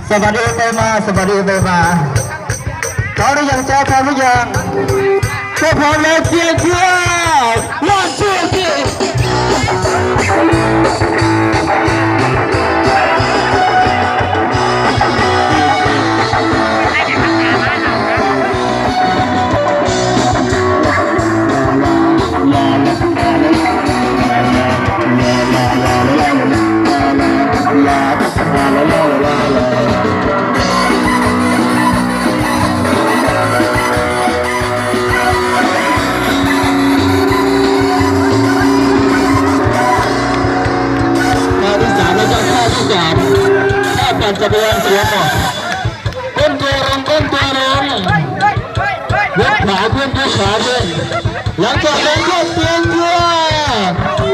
ສະບາຍດີໄປມາ ສະບາຍດີໄປມາ. ພ້ອມຫຼືຍັງເຈົ້າ? ພ້ອມຫຼືຍັງ? ຖ້າພ້ອມແລ້ວ ກຽມຕົວ ລອງເຊີນ. ທ່າທີສາມແລ້ວເຈົ້າ ທ່າທີສາມ ທ່າປັ່ນຈັກກະຍານສວມໝວກ. ກົ້ມຕົວລົງ ກົ້ມຕົວລົງ ຍົກຂາຂຶ້ນ ຍົກຂາຂຶ້ນ ຫຼັງຈາກນັ້ນກໍປ່ຽນຕົວ.